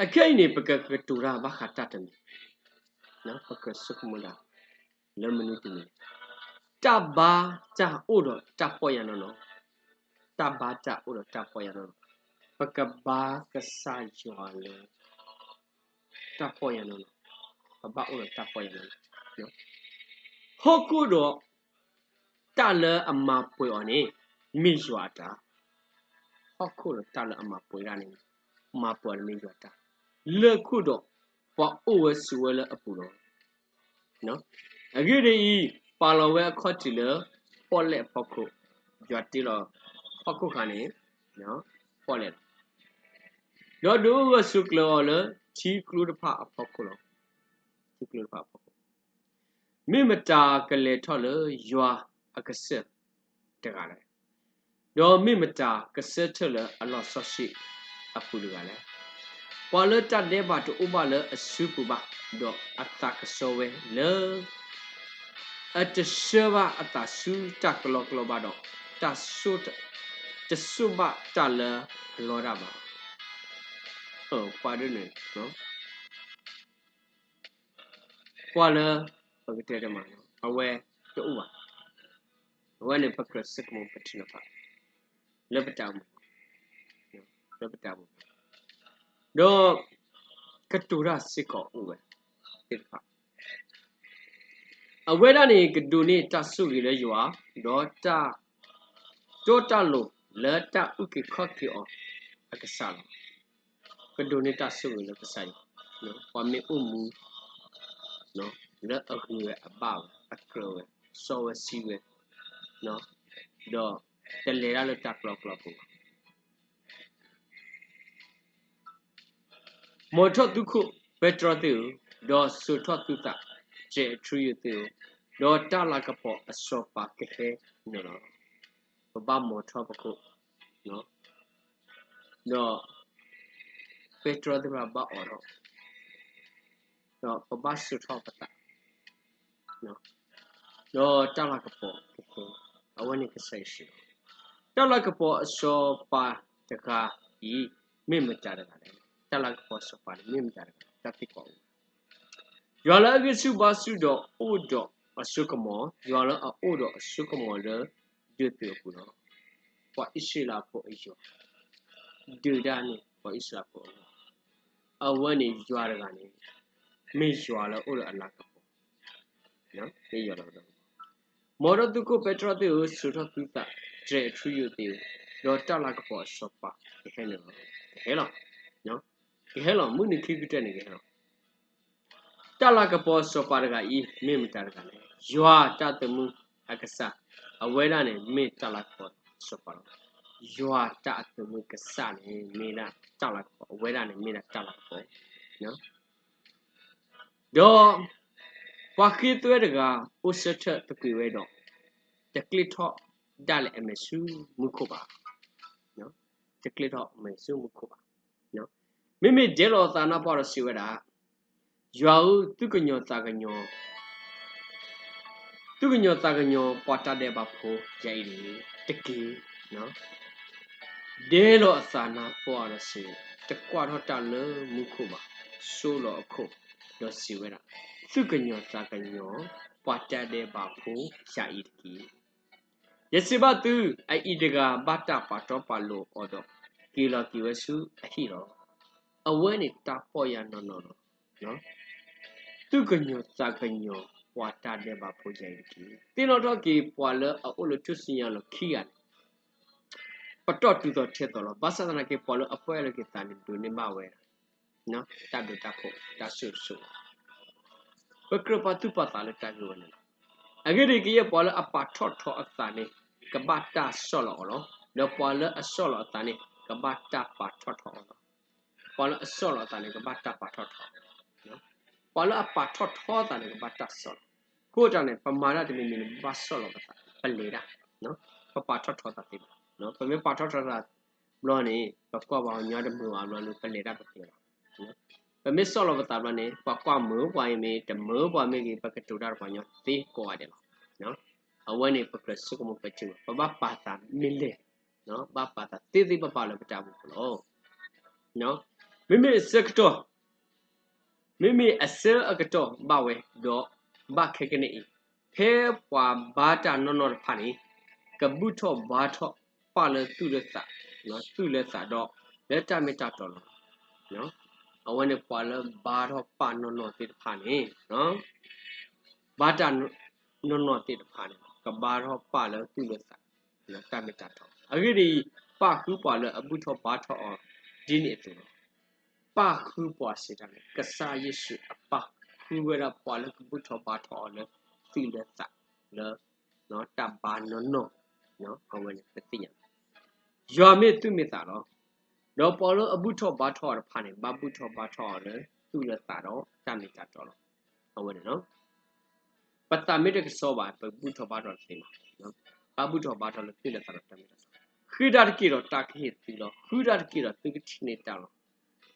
အခဲအံၤန့ၣ် ပကကတိၤတၢ်ဘၣ်ဃးတၢ်တမံၤ, ပကြၢးဆိကမိၣ်တၢ် လၢမနုၤတမံၤ, တၢ်ဘါတၢ်အိၣ်ဒီးတၢ်ပီၢ်ယၢ်နီၢ်နီၢ်, တၢ်ဘါတၢ်အိၣ်ဒီးတၢ်ပီၢ်ယၢ်နီၢ်နီၢ်, ပကဘါကစၢ်ယွၤလၢ တၢ်ပီၢ်ယၢ်နီၢ်နီၢ်, ပဘၣ်အိၣ်ဒီးတၢ်ပီၢ်ယၢ်နီၢ်နီၢ်. ဟီၣ်ခိၣ်ဒီး တၢ်လၢအမၤပှဲၤအီၤန့ၣ် မ့ၢ်ယွၤအတၢ်, ဟီၣ်ခိၣ်ဒီးတၢ်လၢအမၤပှဲၤဒၣ်န့ၣ် မၤပှဲၤအီၤန့ၣ်မ့ၢ်ယွၤတၢ်, လၢၢ်ခိၣ်ဒီး ပှၤအိၣ်ဝဲဆိးဝဲလၢအပူၤလီၤ. အဂ့ၢ်ဒ်အံၤ, ပာ်လီၤဝဲအခီၣ်ထံးလၢ ပီၣ်လဲၣ်အဖီခိၣ်, ယွၤတ့လီၤ ဟီၣ်ခိၣ်ခါန့ၣ် ပီၣ်လဲၣ်လီၤ. ဒီးဒုးအိၣ်ဂၢၢ်ဆိးကျၢၤအီၤလၢ ထံကျိတဖၣ်အဖီခိၣ်လီၤ. ထံကျိတဖၣ်အဖီခိၣ်, မ့ၢ်မတၤကလဲၤထီၣ်လၢယွၤအကစၢၢ်တဂၤလဲၣ်. ဒီးမ့ၢ်မတၤကဆၢထၢၣ်လၢအလီၢ်စီဆှံအပူၤတဂၤလဲၣ်. ပှၤလၢတၢ်ဒဲးဘးတအိၣ်ဘၣ်လၢအစုပူၤဘၣ်, ဒီးအသးကဆှီဝဲလၢ အတဆှၢဘၣ်အသးဆူတၢ်ကလီကလီဘၣ်ဒီး, တဆိၣ်ဘၣ်တၢ်လၢအလီတၢ်ဘၣ်. ပှၤဒ်န့ၣ် ပှၤလၢ ပကတဲတမး အဝဲတအိၣ်ဘၣ်. အဝဲန့ၣ်ပကြၢးဆိကမိၣ်ပထံၣ်နီၤဖး လၢပတၢ်အိၣ်မူ, လၢပတၢ်အိၣ်မူ, ဒီး ကတိၤတၢ်စ့ၢ်ကီးအိၣ်ဝဲသ့ၣ်တဖၣ် အဝဲဒၣ်န့ၣ် ကဒိးန့ၢ်တၢ်ဆိၣ်ဂ့ၤလၢယွၤ, ဒီးတၢ် တီတၢ်လိၤလၢတၢ်အုၣ်က့ၤခီၣ်က့ၤအီၤအကစၢ်လီၤ. ကဒိးန့ၢ်တၢ်ဆိၣ်ဂ့ၤလၢကစၢ်ယွၤ, ပှၤမ့ၢ်အိၣ်မူ လၢအဂုၤဝဲအဘၣ်ဝဲ အကြၢးဝဲ စီဝဲဆှံဝဲ, ဒီးတလဲၤတၢ်လၢတၢ်ကလီကလီပူၤဘၣ်. မိာ်ထီၣ်သုခိၣ်ပဲတြီသ့ၣ်ဧၢ, ဒီးစိာ်ထီၣ်သုသး ကဲးအထရံယိာ်သ့ၣ်ဧၢ, ဒီးတၢ်လၤကပီၤအစီၤပၤကဟဲနုာ်လီၤ. ပဘၣ်မိာ်ထီၣ်ပခိၣ်, ဒီး ပဲတြီသ့ၣ်တဖၣ်ဘၣ်အိးထီၣ်, ဒီးပဘၣ်စိာ်ထီၣ်ပသး ဒီးတၢ်လၤကပီၤကဟဲ, အဝဲန့ၣ်ကစၢ်ယ့ၣ်ၡူးလီၤ. တၢ်လၤကပီၤအစီၤပၤတဂၤအံၤ မ့ၢ်မတၤတဂၤလဲၣ်. တၢ်လၤကပီၤအစီၤပၤန့ၣ် မ့ၢ်မတၤတဂၤလဲၣ်, တၢ်သံကွၢ်အိၣ် ယွၤလၢအဂံၢ်ဆူၣ်ဘါဆူၣ်ဒီးအိၣ်ဒီးအစိကမီၤ, ယွၤလၢအအိၣ်ဒီးအစိကမီၤလၢ ဒၢးသုးအပူၤလီၤ. ပှၤအံၣ်စရ့လးဖိအယွၤ, ဒုးဒၣ်န့ၣ် ပှၤအံၣ်စရ့လးဖိအဂီၢ်, အဝဲန့ၣ်ယွၤတဂၤန့ၣ် မ့ၢ်ယွၤလၢအအိၣ်ဒီးအလၤကပီၤ, မ့ၢ်ယွၤလၢအအိၣ်ဒီး, မိာ်ထီၣ်သုခိၣ်ပဲတြီသ့ၣ်ဧၢ, စိာ်ထီၣ်သုသး ကဲးအထရံယိာ်သ့ၣ်ဧၢ, ဒီးတၢ်လၤကပီၤအစီၤပၤကဟဲနုာ်လီၤ, ကဟဲလီၤ, ကဟဲလီၤ, မုၢ်နံၤခံကတၢၢ်န့ၣ်ကဟဲလီၤ. တၢ်လၤကပီၤစီၤပၤတဂၤအံၤ မ့ၢ်မတၤတဂၤလဲၣ်. ယွၤတၢ်အသုးမုၢ်အကစၢ်, အဝဲဒၣ်န့ၣ်မ့ၢ်တၢ်လၤကပီၤစီၤပၤလီၤ. ယွၤတၢ်အသုးမုၢ်ကစၢ်န့ၣ် မ့ၢ်ဒၣ်တၢ်လၤကပီၤ, အဝဲဒၣ်န့ၣ်မ့ၢ်ဒၣ်တၢ်လၤကပီၤ, ဒီး ပှၤဃ့သွဲတဂၤ အိၣ်ဆၢထၢၣ်သကွံာ်ဝဲဒီး တကျ့ထီၣ်ဒၣ်လဲာ်အမဲာ်ဆူမူခိၣ်ဘၣ်, တကျ့ထီၣ်အမဲာ်ဆူမူခိၣ်ဘၣ်. မ့မ့ၢ်ဒဲးလီၤအသးနါပှၢ်ဒီးစံးဝဲဒၣ်, ယွၤဧၢ, သူၣ်ကညီၤသးကညီၤ သူၣ်ကညီၤသးကညီၤပှၤတၢ်ဒဲးဘးဖိယၤအံၤတဂ့ၤ, တက့ၢ်. ဒဲးလီၤအသးနါပှၢ်ဒီးစံး, တကွၢ်ထီၣ်တၢ်လၢမူခိၣ်ဘၣ်, ဆိလီၤအခိၣ်, ဒီးစံးဝဲဒၣ်, သူၣ်ကညီၤသးကညီၤ ပှၤတၢ်ဒဲးဘးဖိယၤအံၤတက့ၢ်. ယစံးဘၣ်သု, အအံၤတဂၤဘၣ်တၢ်ပာ်တီပာ်လိၤအီၤဒီး က့ၤလီၤက့ၤဝဲဆူအဟံၣ်လီၤ. အဝဲန့ၣ်တၢ်ပီၢ်ယၢ်နီၢ်နီၢ်လီၤ. သူၣ်ကညီၤသးကညီၤပှၤတၢ်ဒဲးဘးဖိယၤအံၤတက့ၢ်. သ့ၣ်နီၣ်ထီၣ်က့ၤပှၤလၢအအိၣ်လၢထူၣ်စုညါလီၤခံဂၤန့ၣ်, ပတီၢ်တုၤသိးထဲသိးလီၤ. ဘၣ်ဆၣ်သနာ်က့ ပှၤလၢအပီၢ်ယၢ်လီၤက့ၤသးန့ၣ် ဒိးန့ၢ်ဘၣ်ဝဲဒၣ် တၢ်ဒိးတၢ်ဖှိၣ်တၢ်ဆိၣ်ဂ့ၤဆိၣ်ဝါ, ပကြၢးပာ်သူၣ်ပာ်သးလၢတၢ်ဂ့ၢ်ဝဲန့ၣ်လီၤ. အဂ့ၢ်ဒ်အံၤ, ကယဲၢ်ပှၤလၢအပာ်ထီၣ်ထီအသးန့ၣ် ကဘၣ်တၢ်ဆီၣ်လီၤအီၤလီၤ. ဒီးပှၤလၢအဆီၣ်လီၤအသးန့ၣ် ကဘၣ်တၢ်ပာ်ထီၣ်ထီအီၤလီၤ. ပှၤလၢအဆီၣ်လီၤအသးန့ၣ် ကဘၣ်တၢ်ပာ်ထီၣ်ထီအီၤ, ပှၤလၢအပာ်ထီၣ်ထီသးန့ၣ် ကဘၣ်တၢ်ဆီၣ်လီၤ. အဃိတၢ်န့ၣ် ပမၤတၢ်တမံၤမံၤန့ၣ် ပဘၣ်ဆီၣ်လီၤပသး, ပလဲၤတၢ်, ပပာ်ထီၣ်ထီသးသ့ဘၣ်. ပမ့ၢ်ပာ်ထီၣ်ထီသးဘျီန့ၣ် ပကွၢ်ပှၤကညီတမုာ်ဘၣ်ဘျီန့ၣ် ပလဲၤတၢ်ပသ့လီၤ. ပမ့ၢ်ဆီၣ်လီၤပသးဘျီန့ၣ် ပှၤကွၢ်မုာ်ပှၤအံၤမ့ၢ် တမုာ်ပှၤမ့ၢ်ဂ့ၤ ပကတိၤတၢ်ဒီးပှၤကညီသ့ကိးဂၤဒဲးလီၤ. အဝဲန့ၣ် ပကြၢးဆိကမိၣ်ပဲာ်ထံဝဲ ပဘၣ်ပာ်သးမ့ၢ်လဲၣ်, ဘၣ်ပာ်သးသ့သ့ဘၣ်ဘၣ်လၢပတၢ်အိၣ်မူပူၤလီၤ. မ့မ့ၢ်အဆၢကတီၢ်, မ့မ့ၢ်အဆၢအကတီၢ်ဘၣ်ဝဲဒီး ဘၣ်ခဲကနံၣ်အံၤ, ဖဲပှၤဘါတၢ်နီၢ်နီၢ်တဖၣ်န့ၣ် ကဘူၣ်ထီၣ်ဘါထီၣ်ပၢ်လၢသူၣ်လၢသး, သူၣ်လၢသးဒီး လၢတၢ်မ့ၢ်တၢ်တီလီၤ. အဝဲန့ၣ်ပှၤလၢဘါထီၣ်ပၢ်နီၢ်နီၢ်သ့ၣ်တဖၣ်န့ၣ် ဘါတၢ်နီၢ်နီၢ်သ့ၣ်တဖၣ်န့ၣ် ကဘါထီၣ်ပၢ်လၢသူၣ်လၢသး လၢတၢ်မ့ၢ်တၢ်တီ. အဂ့ၢ်ဒ်အံၤ, ပၢ်ဃုပှၤလၢအဘူၣ်ထီၣ်ဘါထီၣ်အီၤဒ်န့ၣ်အသိးလီၤ. ပၢ်ဃုပှၤစံးတၢ်န့ၣ် ကစၢ်ယ့ၣ်ၡူးအပၢ်ဃုဝဲဒၣ်ပှၤလၢကဘူၣ်ထီၣ်ဘါထီၣ်အီၤလၢသူၣ်လၢသးလၢ တၢ်ဘါနီၢ်နီၢ်, အဝဲန့ၣ်ပသ့ၣ်ညါ ယွၤမ့ၢ်သူၣ်မ့ၢ်သးလီၤ. ဒီးပှၤလၢအဘူၣ်ထီၣ်ဘါထီၣ်အီၤတဖၣ်န့ၣ် ဘၣ်ဘူၣ်ထီၣ်ဘါထီၣ်အီၤလၢသူၣ်လၢသးဒီးတၢ်မ့ၢ်တၢ်တီလီၤ. အဝဲန့ၣ် ပသးမ့ၢ်တကဆှီဘၣ် ပဘူၣ်ထီၣ်ဘါထီၣ်တသ့ဘၣ်. ဘၣ်ဘူၣ်ထီၣ်ဘါထီၣ်လၢသူၣ်လၢသးဒီးတၢ်မ့ၢ်တၢ်တီ, ဃ့တၢ်တက့ၢ်ဒီးတၢ်ကဟ့ၣ်သုလီၤ, ဃုတၢ်တက့ၢ်ဒီးသုကထံၣ်န့ၢ်တၢ်လီၤ. ဒီးဒိသကျိးတၢ်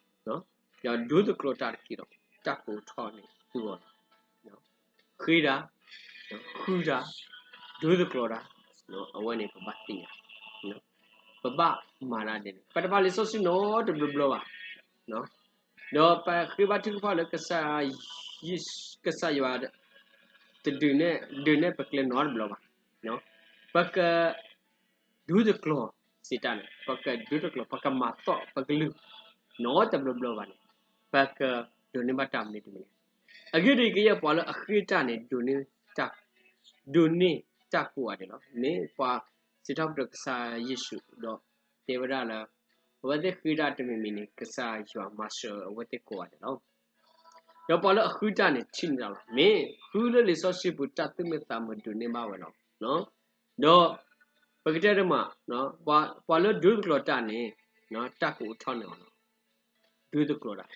တက့ၢ်ဒီး တၢ်ကအိးထီၣ်န့ၢ်သုအီၤလီၤ. ဃ့တၢ်, ဃုတၢ်, ဒိသကျိးတၢ်, အဝဲန့ၣ်ပဘၣ်သ့ၣ်ညါ, ပဘၣ်မၤတၢ်ဒ်န့ၣ်, ပတဘၣ်လံာ်စီဆှံနီတဘျီဘျီဘၣ်. ဒီးပဃ့ဘါထုကဖၣ်လၢ ကစၢ်ယွၤ တဒုးနဲၣ်ပကျဲနီတဘျီဘၣ်. ပက ဒိသကျိးစံးတၢ်န့ၣ် ပကဒိသကျိး ပကမၤသီၣ်ပကလုၢ် နီတဘျီဘျီဘၣ်န့ၣ် ပကဒိးန့ၢ်ဘၣ်တၢ်မနုၤတမံၤလဲၣ်. အဂ့ၢ်ဒ်အံၤ, ကယဲၢ်ပှၤလၢအဃ့တၢ်န့ၣ် ဒိးန့ၢ်တၢ်ကိးဂၤဒဲးလီၤ. မ့ၢ်ပှၤစံးထီၣ်ပတြၢၤကစၢ်ယ့ၣ်ၡူးဒီး တဲဝဲဒၣ်လၢ အဝဲသ့ၣ်ဃ့တၢ်တမံၤမံၤန့ၣ် ကစၢ်ယွၤမၤစၢၤအဝဲသ့ၣ်ကိးဂၤဒဲးလီၤ. ဒီးပှၤလၢအဃုတၢ်န့ၣ် ထံၣ်န့ၢ်တၢ်လီၤ. မ့ၢ်ဃုလၢလံာ်စီဆှံပူၤ တၢ်သူၣ်မုာ်သးမုာ်ဒိးန့ၢ်ဘၣ်ဝဲလီၤ. ဒီးပကတဲတမံၤ, ပှၤလၢဒိသကျိးတၢ်န့ၣ် တၢ်ကအိးထီၣ်န့ၢ်အီၤလီၤ. ဒိသကျိးတၢ်,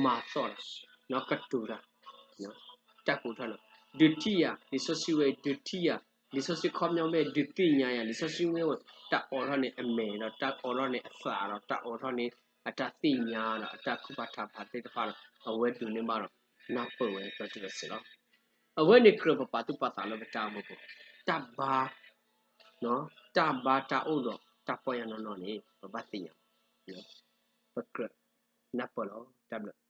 မၤသီၣ်တၢ်, ကတိၤတၢ်, တၢ်ကအိးထီၣ်န့ၢ်, ဒုးထံၣ်ယၤ လံာ်စီဆှံဝဲ ဒုးထံၣ်ယၤ, လံာ်စီဆှံခီပညီမ့ၢ် ဒုးသ့ၣ်ညါယၤ, လံာ်စီဆှံမ့ၢ်ဝဲ တၢ်အိးထီၣ်န့ၢ်အမဲာ်ဒီး တၢ်အိးထီၣ်န့ၢ်အသးဒီး တၢ်အိးထီၣ်န့ၢ်အတၢ်သ့ၣ်ညါဒီး အတၢ်ကူၣ်ဘၣ်ထးဖးသ့ၣ်တဖၣ်ဒီး အဝဲဒိးန့ၢ်ဘၣ်ဒီး နၢ်ပၢၢ်ဝဲဒီးတုၤလီၤစ့ၢ်လီၤ. အဝဲန့ၣ်ကြၢးပပာ်သူၣ်ပာ်သးလၢပတၢ်အိၣ်မူပူၤ, တၢ်ဘါ, တၢ်ဘါတၢ်အိၣ်ဒီးတၢ်ပီၢ်ယၢ်နီၢ်နီၢ်န့ၣ် ပဘၣ်သ့ၣ်ညါ, ပကြၢးနၢ်ပၢၢ်လီၤ. တၢ်ဘျုး